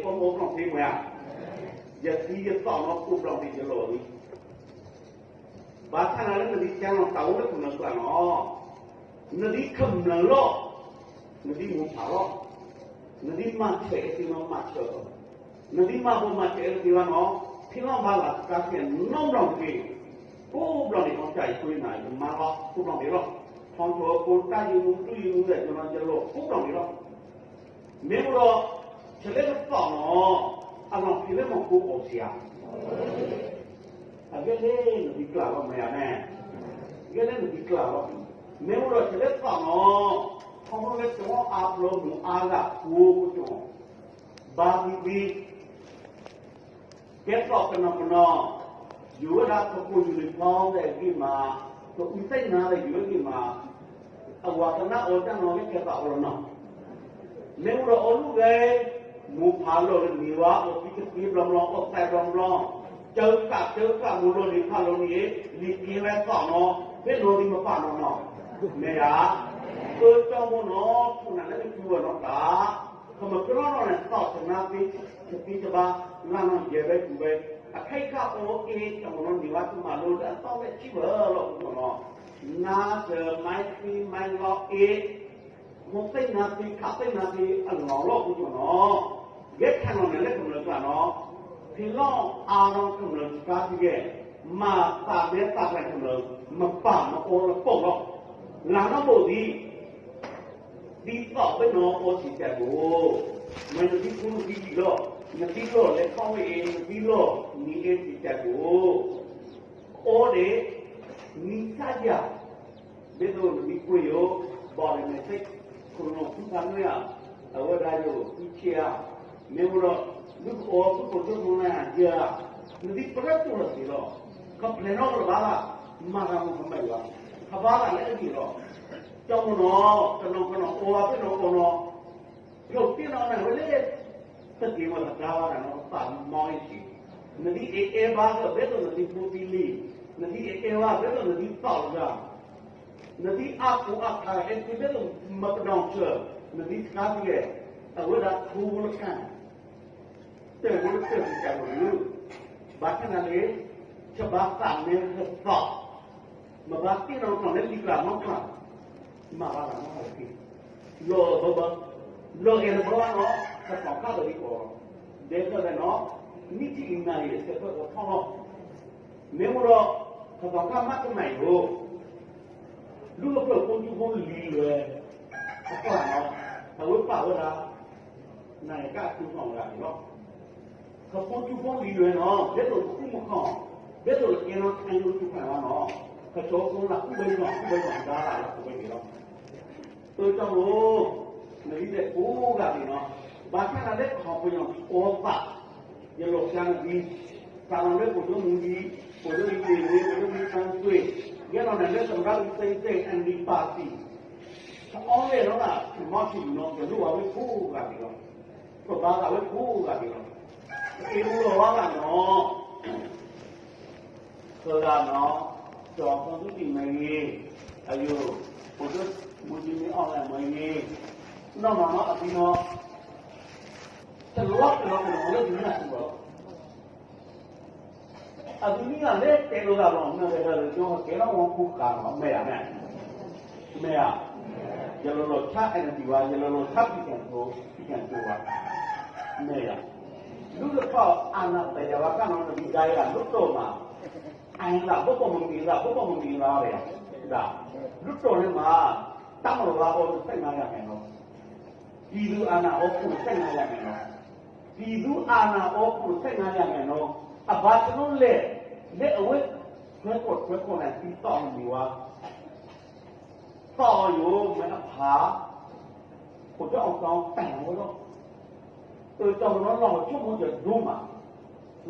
အိၣ်ဘျီၣ်သ့မ့ၢ်ဧါ, ယသံယသီၣ်နီၣ်အိၣ်ဘျီၣ်သ့ယလီၤလံ. ဘၣ်ဆၣ်နၤလၢနဒ်ကဲနီၤတၢ်အိၣ်လၢကမျၢၢ်ကျါနီၤ, နဒ်ကမျၢၢ်လီၤ, နဒ်မိၢ်ပၢ်လီၤ, နဒ်မၤဆၢၣ်အဲၣ်သ့နီၤမၤဆၢၣ်လီၤ, နဒ်မၤဘိးမၤစၢၤအဲၣ်သ့ဘၣ်နီၤ, ဖဲလီၤဘၣ်လၢတၢ်ကဲနီတဘျီၣ်တက့ၢ်, ကိးဘျီၣ်န့ၣ် အီၣ်ကၢ်ယကွ့နၤ ယမါလီၤ ကိးဘျီၣ်န့ၣ်လီၤ, ထီၣ်ထီၣ်ကိးတၢ်ယမူတူၢ်ယမူသဲးကနီၤယလီၤကိးဘျီၣ်န့ၣ်လီၤ. မ့ၢ်အိၣ်ဒီး ဆၢလၢကသီၣ်နီၤ, အလီၢ်ဖဲလၢမ့ၢ်ကိးအီၣ်စ့ဧါ, အဂ့ၢ်လၢနဒ်ကျၢ်လီၤမ့ၢ်ဧါန့ၣ်, အဂ့ၢ်လၢနဒ်ကျၢ်လီၤ, မ့ၢ်အိၣ်ဒီးဆၢလၢသီၣ်နီၤ, ခီဖျိလၢကဝီၤအါဘျီမုၢ်အါဂၤကိးကီၢ်, ဘၣ်သံသံ ကဲသီၣ်ကနီၤကနီၤ, ယူၤဝဲဒၣ်ကပိာ်ယူၤလံၤဖီသဲးအဂ့ၢ်မး, ကအုသ့ၣ်နါသဲးယူၤအဂ့ၢ်မး, အဝၤကနၣ်အီၤတၢ်နီၤလၢကဲသီၣ်အီၤလီၤနီၤ, မ့ၢ်အိၣ်ဒီးအီလူၢ်ဂဲၤ, မိၢ်ဖးလီၢ်လၢနံၤဝါအီၣ်သံကသ့ဘျီဘျီ အီၣ်သဲးဘျီဘျီ, ကၢကၣ်ကၢကၣ်မိၢ်လီၢ်လံၤဖးလီၢ်န့ၣ်, လံၤက့ၤဝဲသီၣ်နီၤ, ဖဲနီၤသံမပာ်နီၤနီၤ, မ့ၢ်ဧါ, အၢကၠီမိၢ်နီၤ ထူၣ်နၤလၢနကုၤဝဲနီၤတၢ် ခမကရၢနီၤန့ၣ် သီၣ်ကနါသ့ ကသ့ကဘါ လၢနီၤယဲၢ်ဝဲကူၤဝဲ, အခဲအံၤခါအီအ့ၣ် ကမၤနီၤန့ၢ်ဝဲကမၤလိလၢအသီၣ်ဝဲဆံးဝဲလီၤ ပူၤကီၢ်နီၤ, နါစၢၤမါသံမါလီအ့ၣ်, မိၢ်သ့ၣ်နါသ့ ခးသ့ၣ်နါသ့အလီၢ်လီၤ ပူၤကီၢ်နီၤ, ယဲၢ်ခါနီၤန့ၣ်လၢကမျၢၢ်ကျါနီၤ, ဖဲလီၤအါနီၤကမျၢၢ်တကါသံဂ့ၤ, မၤသးဒဲသးကျါကမျၢၢ် မပာ်မအီလၢပိာ်လီၤ, လၢနီၢ်ဘိၣ်သံ ဒ်သိးပနီၤအီစံးတၢ်ဘိ, မ့ၢ်နဒ်ဖိနဒ်လံၤလီၤ, နဒ်လီၢ်လဲၤခီၣ်ဝဲအ့ၣ် နဒ်လီၢ်နံၤအ့ၣ်စံးတၢ်ဘိ, အီန့ၣ် နံၤစၢ်ယၤ, ဒ်သိးနဒ်ကွ့ယိာ်, ဘီၣ်လဲၣ်မဲာ်သ့, ခရူၣ်နူာ်ဖုဖးနွံဧါ, အဝဲဒၣ်ယိာ်ဖုဆ့ဧါ, မ့ၢ်ဝဲဒီး ဒုးကအီဖုကိၣ်ဒိၣ်မူနၤယၤ, နဒ်ပရၢတိၢ်လီၤသ့လီၤ, ကပျဲၤနီၣ်ကလဘၣ်ဘၣ်, မၤတၢ်မူကမဲာ်ဘၣ်, ကဘၣ်ဘၣ်လၢအဂ့ၢ်လီၤ, ကၠီမိၢ်နီၤ ကနီၤကနီၤအီဝဲသ့ၣ်နီၤအီနီၤ, ဖျိးတ့ၢ်နီၤနဝဲလၢ တက့ၤဝဲသဒါဝဲဒၣ်နီၤ ပာ်မီအ့ၣ်စံး, နဒ်အ့ၣ်အဲၣ်ဘၣ်သ့ၣ်ဒ်သိးနဒ်ဖိသံလံ, နဒ်အ့ၣ်အဲၣ်ဘၣ်သ့ၣ်ဒ်သိးနဒ်သီၣ်လၢ, နဒ်အါပူၤအါဖးအဲၣ်သ့ဒ်သိးမကဒီးဆၢ, နဒ်စကါသံဂ့ၤ, အဝဲဒၣ်ထူဝဲလၢခါန့ၣ် တၢ်ဝဲလၢတၢ်ဖံးတၢ်မၤန့ၣ်, ဘၣ်ဆၣ်သနာ်က့, ကဘၣ်သးမ့ၢ်ဟဲသီၣ်, မ့ၢ်ဘၣ်တ့ၢ်နီၣ်နီၣ်လၢလံာ်ကျါနီတခါ, မၤဘၣ်သးနီတခါတက့ၢ်, လီၤဘၢဘၢ, လီၤအဲၣ်လၢဘၢဘၣ်နီၣ်, ကသီၣ်ခါဒီးလံာ်ကီး, ဒဲးဖျၢၣ်ဖဲနီၣ်, နံၣ်ထံၣ်အံၤနၤအံၤ ဆဲးဖျၢၣ်ကထီၣ်လီၤ မ့ၢ်အိၣ်ဒီး, ကသီၣ်ခါမၤကမၣ်အံၤဧိၤ, ဒူၣ်ကဖျၢၣ်ဖိကူဖိလံၤလွဲၢ်, အကျါနီၣ်, အဝဲပာ်ဝဲဒၣ်, နၤယကအတူၢ်နီၣ်ဝဲဒၣ်န့ၣ်လီၤ, ကဖိကူဖိလံၤလွဲၢ်နီၣ် ဒ်သိးကကူမခီၣ်, ဒ်သိးလၢကဲနီၣ်ခဲအံၤလၢကူဖးဝဲနီၣ်, ကစီၤဖိလၢကူဝဲနီၣ် ကူဝဲနီၣ်ဒါလၢလၢပဝဲန့ၣ်လီၤ အၢၣ်တၢ်မိၣ်, နဒ်လဲၣ်ကိးဂၤန့ၣ်နီၤ, ဘၣ်ဆၣ်သနာ်လၢခီပညီအီသး, ယလီၤဖျါနဒ်, သးလီၤလၢပှၤဒိၣ်မူဒံ, ပှၤဒိၣ်မူက့ၤဝ့, ပှၤဒိၣ်မူတၢ်သွံၣ်, ယဲၢ်လီၤနၤလၢသမ္မတဦးသိန်းစိန် NLD party, ကအီလဲၣ်လီၤသး ကမီထံးနီၤ ကလိၣ်ဝဲဝဲကိးဂၤန့ၣ်လီၤ, ပဘါသးဝဲကိးဂၤန့ၣ်လီၤ, ပအ့ၣ်မူလီၤဝဲဂၤနီၤ သၢဂၤနီၤ, စီၤဖိသူတံၢ်မ့ၢ်ဂ့ၤ, အယိာ်, ဖိဒိၣ်မူက့ၤမ့ၢ်အီၣ်လဲၣ်မ့ၢ်ဂ့ၤ, နီၢ်နီၢ်နီၤ အသုနီၤ, တလီၤတလီၤကနီၤလၢဒုးနၢ်ဟူဘၣ်လီၤ, အသုနံၣ်ဂၤလၢတဲလိာ်သးလီၤ မ့ၢ်ဂ့ၤဒီးလၢကၠိကဲထီၣ်ဝဲဖိဃာ်နီၤ မ့ၢ်ဧါ, မ့ၢ်ဧါ, ယလီၤလီၤဆါ NLD ဘၣ် ယလီၤလီၤဆါ ပံၣ်ကၣ်တိၤ ပံၣ်ကၣ်တိၤဘၣ်, မ့ၢ်ဧါ, ဒ်သိးထီၣ်အနၢ်ပၢၢ်ယၤဘၣ်ဃးနီၤ နဒုးဒါယၤ လွှတ်တော်မှာ အံၤသး ဘိၣ်ဘိၣ်မုၢ်မံၤသး ဘိၣ်ဘိၣ်မုၢ်မံၤသး ဒ် လွှတ်တော်ထဲမှာ တပ်မတော်က အိၣ်ဆယ့်ငါးရာခိုင်နှုန်း, ပြည်သူ့အာဏာ အိၣ်ဆယ့်ငါးရာခိုင်နှုန်း, ပြည်သူ့အာဏာ အိၣ်ဆယ့်ငါးရာခိုင်နှုန်း, အဘၣ်တလိၣ်လဲၣ်, လၢအဝဲ ထွဲခိၣ်ထွဲခိၣ်န့ၣ် သံသီၣ်မုၢ်ဝါ သီၣ်ယိာ်မ့ၢ်အဖး, အိၣ်တၢ်အီၣ်တၢ်အီတၢ်ဝဲလီၤ, အၢၣ်တၢ်မနီၤ လီၤဆိကမိၣ်တဒိၣ်မး, လီၤဆိကမိၣ်တဒိၣ်မး,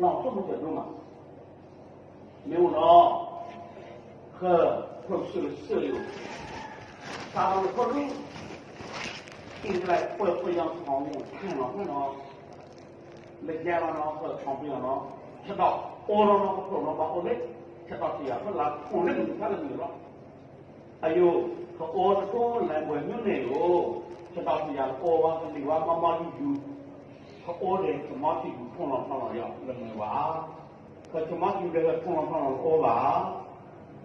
မ့ၢ်အိၣ်နီၤ, ဃၢၤ ခိၣ်စၢၢ်စၢၢ်ယိာ်, သးလီၤတခီဒူၣ်, အံၣ်စရ့လး ပၢၤပယီၤ ထောင် ထၢၣ်နီၤ ထၢၣ်နီၤ လၢယဲလီၤနီၤ ပၢၤ ထောင် ပယီၤနီၤ, ဆၢဒီး အိၣ်လီၤနီၤ ကဖျိးနီၤ ဘၣ်အိၣ်လၢ ဆၢဒီးတယၤ ဖဲလၢ အိၣ်လၢမုၢ်ဆါလၢမုၢ်လီၤ, အယိာ် ကအိၣ်တဒိၣ်လဲၣ် ပှဲၤမုၢ်န့ၣ်ဧိၤ, ဆၢဒီးတယၤ ကအိၣ်ဝဲ ကလံၤဝဲ မၤမၤယူၤယူၤ, ခ အိၣ်ဒီး ကမီၤထံး ဖူၣ်လီၤဖီလီၤယီၤ လၢမုာ်ဘၣ်, ပကမီၤထံးဒီး ဖူၣ်လီၤဖီလီၤ အိၣ်ဘၣ်. မ့ၢ်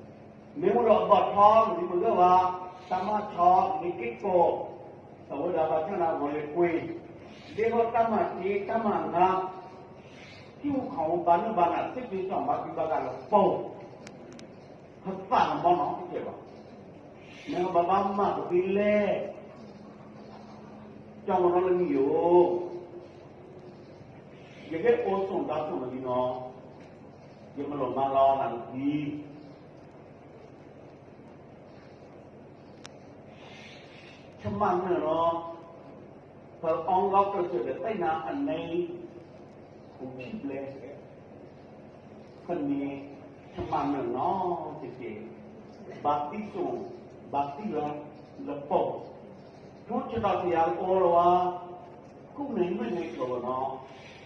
အိၣ်ဒီးအဘီၣ်ထီ နဒ်မုာ်ဂၢၢ်ဘၣ်, တၢ်မၤထီ နက့ၤကိး, အဝဲဒၣ်ဘၣ်ဆၣ်နဂီၢ်လၢကွ့, ဒ်သိးတၢ်မၤတ့ တၢ်မၤနါ, ထံၣ်ဟူခီၣ်ဟူ ဘၣ်နုၢ်ဘၣ်နး သ့ၣ်က့ၤစီၣ်ဘၣ်က့ၤဘၣ်ဂၤလၢပီ ဟသးကမီနီၤတကဲဘၣ်, နကဘၣ်ဘၣ်မၤပသ့လဲၣ်, ကၠီမနီၤလၢနံၤဧိၤ, ယကအိၣ်ဆိးဒီးဆိးနလံနီၤ, ယမ့ၢ်လိၣ်မၤလီၤနၤနသံ ဆမၣ်နၢၣ်နီၤ, ပအီလီၤကစၢၢ်ဒီးသ့ၣ်နၤအန့ၣ်, ပူၤခံဘျဲ, ဖဲန့ၣ် ဆမၣ်နၢၣ်နီၤတက့ၢ်, ဘၣ်သံဆိး, ဘၣ်သံလီၤလၢပီ, ထူဆဒီးဆယၤလၢအိၣ်လီၤဝါ, ကူၣ်န့ၣ်မ့ၢ်န့ၣ်ကျိၤနီၤ,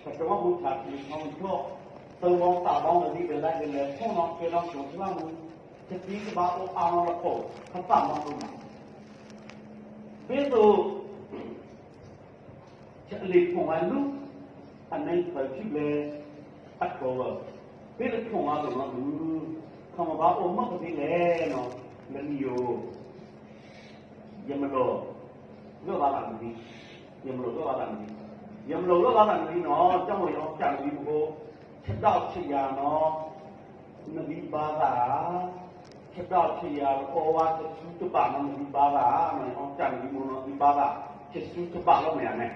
ပတဝီမူထးတံၤထီမုၢ်ထီၣ်, သဝီသးဘီမနုၤကလဲၤကလဲၤဖီၣ်နီၤ ကဲထီၣ်ဆိးဆလၢမူ, တသံကဘၣ်အိၣ်အါလီၤလၢပီ, ပသးမီဒိၣ်မး, ဒ်သိး လံာ်ဖီၣ်ဝဲလူ, အန့ၣ်သၢဆံဘျဲ, အထီၣ်ဝဲ, ဖဲလၢဖီၣ်ဝဲဒိၣ်နီၤဒုး, ခီမဘၣ်အိၣ်မးပသ့လဲၣ်နီၤ, လၢနံၤဧိၤ, ယမ့ၢ်လိၣ်, ဂၢၢ်ဘၣ်သးနသံ, ယမ့ၢ်လိၣ်ဂၢၢ်ဘၣ်သးနသံ, ယမ့ၢ်လိၣ်ဂၢၢ်ဘၣ်သးနသံနီၤ ကၠီမနီၤ ယအီစၢ်နသံမူခိၣ်, ဆဒၣ်ဆယၤနီၤ နသံဘါသးဧါ, ဆဒၣ်ဆယၤလၢအိၣ်ဝါတဆူတဘၣ်နီၤ နသံဘါသးဧါ, အီစၢ်နသံမူနီၤ နသံဘါသး, ဆဆူတဘၣ်လီၤမ့ၢ်ဧါန့ၣ်,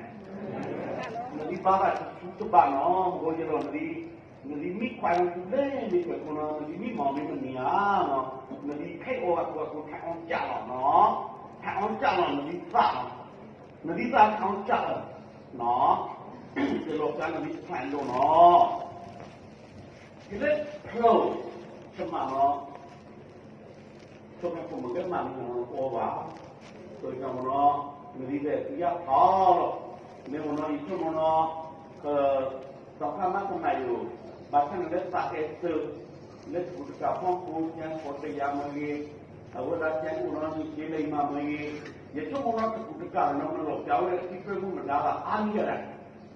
နသံဘါသးဆဆူတဘၣ်နီၤ မ့ၢ်ယလီၤနသံ, နသံမံခွါလီၤသံလဲၣ်မ့ၢ်ကွဲးဖိနီၤ နသံမံမီၢ်မ့ၢ်မနံၤဧါနီၤ, နသံခဲအံၤအိၣ်ဝဲကိးဝဲကိးထီၣ်အီစၢ်လီၤနီၤ, ထီၣ်အီစၢ်လီၤ နသံသးနီၤ, နသံသးထီၣ်အီစၢ်လီၤ, နီၤ, ယလီၤပျါနသံတဖၣ်ဒိၣ်နီၤ ယလၢဖျိ, ဆမၣ်နီၤ, ဆိကမိၣ်မ့ၢ်ကဲမၤမနုၤလၢအိၣ်ဘၣ်, ဆိကမိၣ်နီၤ, နဒ်လဲၣ်သံယၣ်ဖီလီၤ, မ့ၢ်မနီၤ ယဆိကမိၣ်နီၤ, က, သီခါမၤကမၣ်ယိာ်, ဘၣ်ဆၣ်န့ၣ်လၢသးကဲသုး, လၢတကူးတကးဖီခိၣ် ကဲကိးတယၤမ့ၢ်ဂ့ၤ, အဝဲဒၣ်ကဲအိၣ်နီၤ ယက့လၢယမၤမ့ၢ်ဂ့ၤ, ယဆိကမိၣ်နီၤ တကူးတကးနီၤ မ့ၢ်လီၤပျါဝဲလၢအသံကွဲမုၢ်မဒါဘၣ်အါမံၤဒၣ်,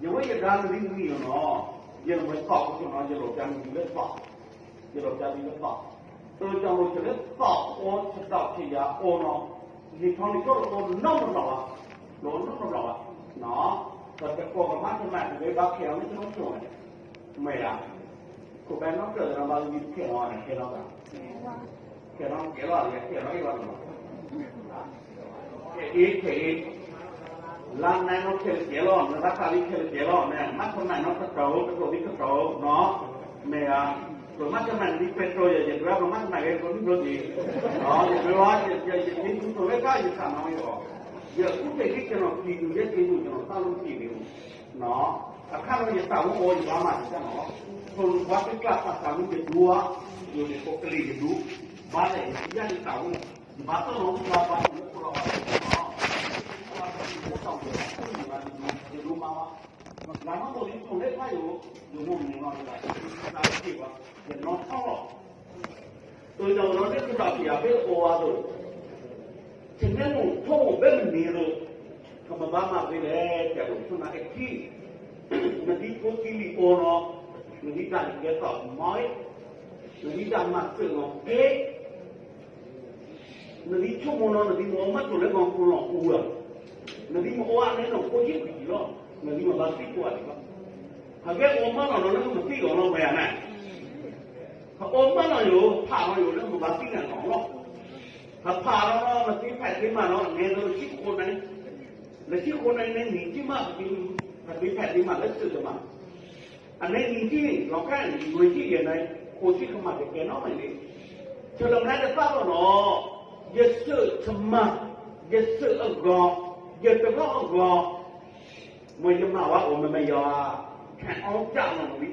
ယဝဲယဒါနသံနံၤနီၤ, ယမ့ၢ်သီၣ်ဖိနီၤ ယလီၤပျါနသံလၢသီၣ်, ယလီၤပျါနသံလၢသီၣ်, အၢ ကၠီမနီၤ ယလၢသီၣ်အီဆဒၣ်ဆယၤအီနီၤ, လံာ်ထီန့ၣ်ကီၢ်လၢအိၣ်နီတဘျီဘၣ်, လီၤနီတဘျီဘၣ်, ပတကိးကမၤကမၣ်တဂ့ၤဘၣ်ခဲအံၤန့ၣ် ဆိကမိၣ်ဆိကမိၣ်န့ၣ်, မ့ၢ်ဧါ, ခိၣ်ဖဲနီၣ်ကၢၢ်ဒီးဘၣ်ဂံၢ်ခဲအံၤန့ၣ် ခဲလီၤသး, ခဲလီၤကဲလီၤ ခဲလီၤအံၤဘၣ်လီၤ, ခဲအံၤ ခဲအံၤ လါနါနီၣ်ခဲလၢာ်ကဲလီၤ နရၣ်ဃာ်လံခဲလၢာ်ကဲလီၤန့ၣ် မၤကမၣ်နီၣ်ကတီၤ ကတီၤလံကတီၤနီၤ, မ့ၢ်ဧါ, ပမၤကမၣ်နံၣ်ပဲတြီယဲ ယဒွဲပမၤကမၣ်ဂ့ၤ ပမ့ၢ်ဘျီက့ၤ, ယဒွဲဝဲ ယက့ၤသူၣ်တိၤလၢတၢ်ယသးနီၣ်အီၤ, ယကူၣ်တ့ၢ်လံကနီၤ ပျံၤသူၣ်ယဲက့ၤသူၣ်ကနီၤ တၢ်လိၣ်က့ၤန့ၣ်, အခါလီၤယသးမ့ၢ်အိၣ်ယဘၣ်မၤတံၢ်တၢ်နီၤ, ပှၤကကျးပာ်သးမ့ၢ်ယဒူဧါ, ယိၤန့ၣ် ပကလံၤယဒူ, ဘၣ်လဲၣ် ယသံယၣ်ယသးအိၣ်, ယဘၣ်တၢ်လီၤမုၢ်ဘၣ်ဘၣ်လၢပလီၤဘၣ်နီၤ, ယဒူမါဘၣ်, လၢမ့ၢ်အိၣ်လံဆိးလၢဖးယိာ်, ယမိၢ်မ့ၢ်နီၤ ယဘၣ်တံၢ်တၢ်က့ၤဘၣ်, ယနီၣ်ထီၣ်လီၤ အၢ ဒီးဝဲဒီးလၢကဒီးပယၤဖဲအိၣ်ဝဲအသိး, ဆနဲမုၣ်ထိၣ်မိၢ်ဘဲမနုၤအသိး, ကမၤဘၣ်မၤသ့လဲၣ် တဲဒိးဆိနၤအခံ, နဒ်ဖိသံလံၤအိၣ်နီၤ, နဒ်တၢ်နကဲသီၣ်မီၢ်, နဒ်တၢ်မၤစၢၤနီၤကျဲ နဒ်ဆိကမိၣ်နီၤ နဒ်မ့ၢ်အိၣ်မးတိၤလၢမီၤပူၤလီၤအူဧါ, နဒ်မ့ၢ်အိၣ်အါန့ၣ်နီၤ ဖိယံၢ်ကွံာ်လီၤ, နဒ်မ့ၢ်ဘၣ်သံကွၢ်ဒံးလီၤ, ဟးဂဲၤအိၣ်မးလီၤနီၤ လၢနမ့ၢ်သံလီၤနီၤ မ့ၢ်ဧါန့ၣ်, ဟးအိၣ်မးလီၤယိာ် ဖးလီၤယိာ် လၢမ့ၢ်ဘၣ်သံန့ၣ်လီၤလီၤ, ဟးဖးလီၤနီၤ နသ့ဖဲးသ့မးနီၤ နဲသိးလၢဆံၣ်ခိၣ်န့ၣ်, လၢဆံၣ်ခိၣ်န့ၣ် နဲနံၤကံၢ်မး ပသ့ဖဲးသ့မးလၢစၢၤတမး အန့ၣ်နံၤကံၢ်န့ၣ် လီၤခါန့ၣ် နွံဆံယဲၢ်န့ၣ် ဃိးဆံကမၤကကဲနီၣ်မးန့ၣ်, ဆၢလၢမနုၤတသးဘၣ်နီၤ, ယစၢၤတမၤ, ယစၢၤအဂီၤ, ယတဂီၢ်အဂီၤ, မ့ၢ်ယမၤဝဲအိၣ်မ့ၢ်မ့ၢ်ယီၤဧါ, ခဲအံၤကၢ်လီၤနဝံသးလီ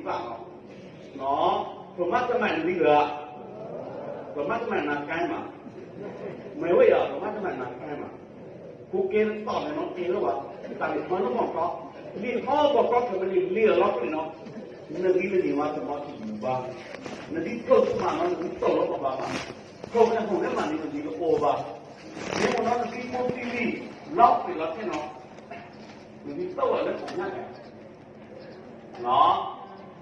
ၤ, ပမၤတမၤနဝံဧါ, ပမၤတမၤနၤကဲမး, မ့ၢ်ဝဲယီၤ ပမၤတမၤနၤကဲမး ဖိကဲသီၣ်န့ၣ်နီၤ ကဲလၢၤဘၣ်, တၢ်လံၤထီလၢဘီၣ်ကီ, လံၤထီဘီၣ်ကီ ခဲမ့ၢ်လံၤလံၤအလီၤကွံာ်နီၤ, နဂံၢ်နနံၤဝါတမီထံၣ်ယူၤဘၣ်, နဒ်တိၢ်တမးနီၤ နဒ်တိၢ်လၢပှၤဘၣ်မး, ထိၣ်ခဲဖိလၢမၤန့ၣ် နဒ်လၢအိၣ်ဘၣ်, မ့ၢ်မနီၤ နဒ်ဖိသံလံၤ လီၤကွံာ်လီၤထဲနီၤ, နဒ်တိၢ်ဝဲလၢပှၤညါန့ၣ် ယလိၣ်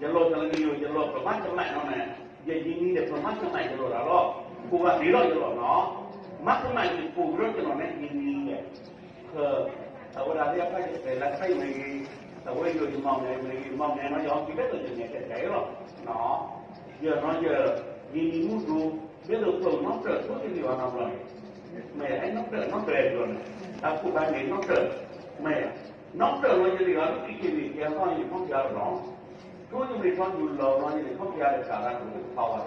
တလၢနံၤယိၤ ယလိၣ်ပမၤကမၣ်နီၤန့ၣ်, ယယံၤနံၤဒီးပမၤကမၣ်ယလိၣ်တၢ်လီၤ, ကိးဂၤဒဲးလီၤယလိၣ်နီၤ, မၤကမၣ်ယကိးကဒီးကနီၤန့ၣ် ယံၤနံၤန့ၣ်, အဝဲဒၣ်လၢအခါယတဲလၢခဲအံၤမ့ၢ်ဂ့ၤ, အဝဲယိၤယမီၢ်မဲမ့ၢ်ဂ့ၤ မီၢ်မဲနီၤ ယအီၤက့ၤလၢယမဲာ်တဲတၢ်အံၤလီၤ, ယနီၤယ ယံၤနံၤမူဒိၣ်, ဒ်သိးပနီၣ်တၢၢ်ဆိယလံၤအီၤနီတဘျီန့ၣ်, မ့ၢ်အဲၣ်နီၣ်တၢၢ်နီၣ်တၢၢ်အံၤလီၤန့ၣ်, တၢ်ကိးဘၣ်န့ၣ်နီၣ်တၢၢ်, မ့ၢ် နီၣ်တၢၢ်လီၤယလံၤအီၤလၢခံက့ၤန့ၣ် ကဲထီၣ်ယထီၣ်က့ၤအါလီၤ, ထိယမ့ၢ်ထီၣ်ယူၤလီၤလီၤယန့ၣ် ထီၣ်က့ၤအါဒီးတၢ်ရၢၢ်ကဖးဝဲ,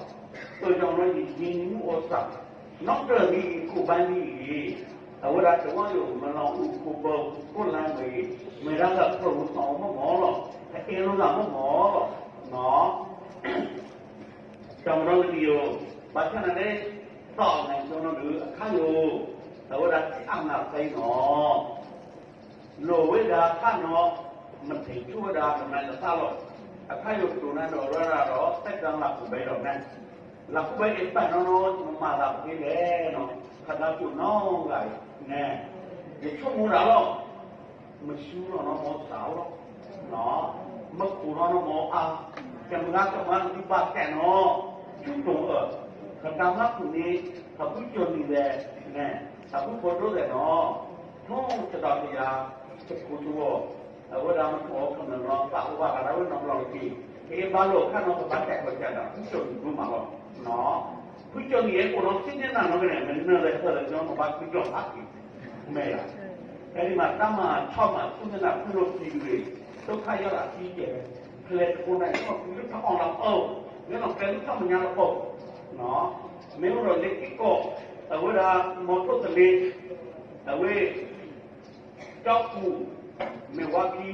ပယီၤလီၤယယံၤနံၤမူအီၣ်သး, နီၣ်တၢၢ်မ့ၢ်ဂ့ၤ ကိးဘၣ်မ့ၢ်ဂ့ၤ, အဝဲဒၣ်တဝီယိာ် မ့ၢ်လီၤအူခိၣ်ဘၢခိၣ်လါမ့ၢ်ဂ့ၤ, မ့ၢ်ဒၣ်လၢဖျၢၣ်မူသီမ့ၢ်မ့ၢ်လီၤ, အအဲၣ်လိာ်သးမ့ၢ်မ့ၢ်လီၤ, နီၤ တၢ်မနီၤလၢနံၤယိၤ, ဘၣ်ဆၣ်နာ်န့ၣ်, သီၣ်အမဲာ်ကၠီနီၤဒုးအခါယိၤ, အဝဲဒၣ်ထံၣ်အနၢ်သ့နီၤ, လိၣ်ဝဲဒၣ်ခါနီၤ, မ့ၢ်ထံၣ်ဆူၣ်ဝဲဒၣ်ကမၤလၢသၣ်လီၤ, အခါယိၤတိၢ်နၤဒီးဝဲဒၣ်ဒီး သဲကလၤကူၣ်ဘဲဒီးနဲ, လၤကူၣ်ဘဲအံၤပာ်နီၤနီၤ မၤသးပသ့လဲၣ်နီၤ, ဖဒၣ်ကိၣ်နီဂၤအံၤ, နဲ, ယဆိကမိၣ်ဒၣ်လီၤ မ့ၢ်ဆူၣ်လီၤနီၢ်မ့ၢ်သးလီၤ, မ့ၢ်ခိၣ်လီၤနီၢ်မ့ၢ်အါ, ကမုၢ်ဂၤကမၤနသုဘၣ်တဲာ်နီၤ, ဆူၣ်တိၢ်အၢ, ပတၢ်မၤကူၣ်န့ၣ်, အဘုကၠီၣ်နံၣ်လဲၣ်, အဘုဖိဒိၣ်လဲၣ်နီၤ, ထိၣ်တဒီးတယၤ, တခိၣ်တဝီၤ, အဝဲဒၣ်မ့ၢ်ထိၣ်အီၤကမျၢၢ်နီၤ သးအိၣ်ဘၣ်ဂၤဒၣ်ဝဲနီတဘျီတက့ၢ်, က့ဘါလိာ်ခါနီၤ ပဘၣ်တဲာ်ကီၢ်ကၢ်ဒီး ဘုကၠီၣ်နံၣ်ဒိၣ်မးလီၤ, ဘုကၠီၣ်နံၣ်အဲၣ်ကိၣ်နီၤ သ့ၣ်ညါနၤနီၤကနဲၣ် မ့ၢ်နၢၤလဲၤသၢလဲၤကညီ မ့ၢ်ဘၣ်ဘုကၠီၣ်ဟးက့ၤ, မ့ၢ်ယၤ, ဖဲန့ၣ်မးတၢ်မၤဆီၣ်မၤဆူၣ်န့ၢ်နၤ ဖုရိၣ်သံဒုး, ဒုက္ခရောက်တာအကြီးအကျယ်, ဖဲလဲၣ်တကိးနၤ ယထီၣ်ဖုလၢထီၣ်အီၣ်လီၤအိၣ်, ယနီၢ်ကျဲလၢထီၣ်မညါလီၤအိၣ်, မ့ၢ်အိၣ်ဒီးလ့က့ၤကီၢ်, အဝဲဒၣ်မီထိၣ်သလ့, အဝဲ ကၠီကူၣ်, မ့ၢ်ဝါခံ,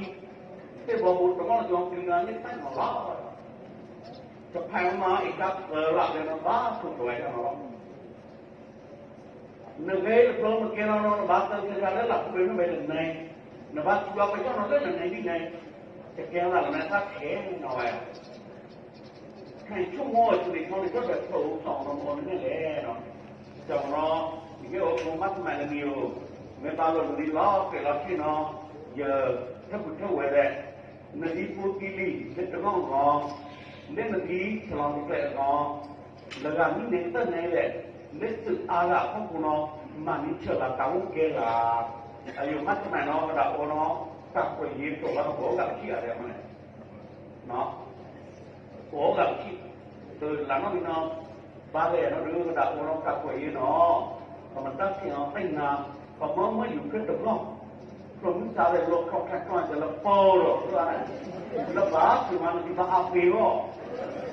သ့ၣ်ဘီမူတမီၢ်လၢကီၢ်ကလံၤနၤန့ၣ်တၢ်နီၤလီၤ, တဖၣ်မၤအံၤတၢ်သၢလၢ်လၢနဘၣ်ဆိၣ်ကဝဲၤတၢ်နီၤလီၤ, နဂ့ၤတဘျီမ့ၢ်ကဲလီၤနီၤ နဘၣ်သၢသၢတၢ်လၢလၢ်ပှဲၤမ့ၢ်ဝဲတန့ၣ်, နဘၣ်သူဘၣ်ပယီၤနီၤလၢနန့ၣ်ဒ်န့ၣ်, တကဲလၢ်လၢနတၢ်ခဲနီၤဝဲ ခဲဆိကမိၣ်ဆိလ့ၣ်ထီန့ၣ် ကၠီၣ်ဒီးဖျၢၣ်ဧိၤသီၣ်နီၤမီၤန့ၣ်လဲၣ်နီၤ, ကၠီၣ်နီၤ, ယကဲအိၣ်မူမၤကမၣ်လၢနံၤဧိၤ, မ့ၢ်ဘၣ်လိာ်နံၤလီၤကဲၤလီၤဆ့ၣ်နီၤ, ယထၢဖုထၢဝဲလဲၣ်, နဒ်ပူၤကံလံၤ လၢတဂီၢ်အဂီၢ်, လၢနဒ်ဆလီၤတကျဲအဂီၢ်, လၢဂၤမံန့ၣ်သၢန့ၣ်လဲၣ်, လၢသုးအါဂၤအဖီခိၣ်နီၤ, မၤန့ၢ်ဆၢၣ်လၤတၢ်အိၣ်ကဲလၤ, အယိၤမၤကမၣ်နီၤ ကဒၣ်အိၣ်နီၤ, တၢ်ကွဲးယ့ၤကီၢ်ဘၣ်ကဘီဂၤပထံၣ်ဂၤဒဲးမးန့ၣ် ကိးဂၤပထံၣ်, လၢနီၢ်မံနီၤ, ဘၣ်လဲၣ်နီၤဒုးကဒၣ်အိၣ်နီၤ တၢ်ကွဲးယ့ၤနီၤ, ပမတၢ်ဆ့ၣ်နီၤသ့ၣ်နၤ, ပမၤမၢယူၤဖဲတဘျီ, ပမုၢ်သးလဲၤလီၤခီၣ်ခါကီၢ်ကလၢပီၢ်ဒီး လၢဘၣ်သ့ၣ်မးနဒံးဘၣ်အါပ့ၤအီၤ,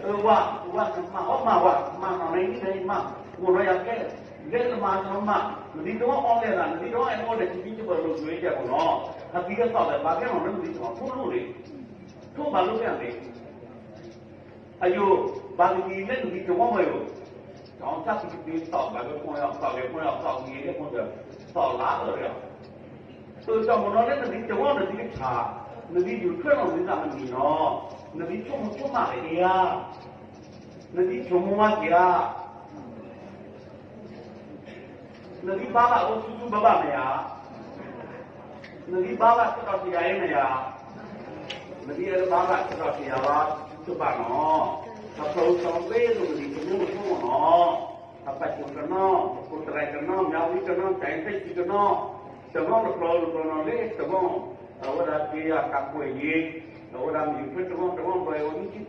အဝဲ, ဝဲနမၤအီၣ်မၤဝဲ, မၤနီၢ်န့ၣ်မ့ၢ်မၤ, အိၣ်နီၤယၤကဲ, လဲၤနမၤနီၤမၤ, နဒံးတဝီအီၣ်လဲၣ်နၤ, နဒံးတဝီအဲၣ်အိၣ်ဒီး ကဒံကဘၢလိာ်ကွဲကဲပနီၤ, အသံကသီၣ်ဒီး ဘၣ်ကဲနီၤလၢနဒံးတဝီဖိလိၣ်န့ၣ်, ထိၣ်ဘၣ်လိာ်ကဲန့ၣ် အယိၤ, ဘၣ်ကဒံလၢနဒံးတဝီဝဲယိၤ, တၢ်သးကဒံသီၣ်ဘၣ်ကဲဖိယီၤ သီၣ်ကဲဖိယီၤ သီၣ်ကဲဖိယီၤ သီၣ်ကဲဖိယီၤ, သီၣ်လါအၢဒီး, အၢ ကၠီၣ်မနီၤလၢနဒံးတဝီနဒံးကဆါ, နဒံးယူၤထွဲလီၤနဒံးသးမနံၤနီၤ, နဒံးဆိကမိၣ်ဆိကမးလၢအံၤဧါ, နဒံးဆိကမိၣ်ဝဲက့ၤဧါ နဒံးဘၣ်ဘၣ်အိၣ်ဆူၣ်ဆူၣ်ဘၣ်ဘၣ်မ့ၢ်ဧါ, နဒံးဘၣ်ဘၣ်ဆၢကတီၢ်တယၤအံၤမ့ၢ်ဧါ, နဒံးအဲၣ်ဒိးဘၣ်ဘၣ်ဆၢကတီၢ်တယၤဘၣ်ဆူၣ်ဆူၣ်ဘၣ်နီၤ, ပဖျိးစီၤဝ့ၢ်လိာ်နဒံးကမိၣ်ကဆိကမိၣ်နီၤ, အပာ်ကၠိကနီၤ ပကိးတရံးကနီၤ မၠါဝံကနီၤ တၢ်အံၤသ့ၣ်ကံကနီၤ, တဂီၢ်တဖျိးတဖျိးနီၤလၢတဂီၢ်, အဝဲဒၣ်က့ၤယၤတၢ်ကွဲးယ့ၤ, အဝဲဒၣ်မ့ၢ်ဖဲတဂီၢ်တဂီၢ်ဘၣ်အဝဲနံၣ်ဆံ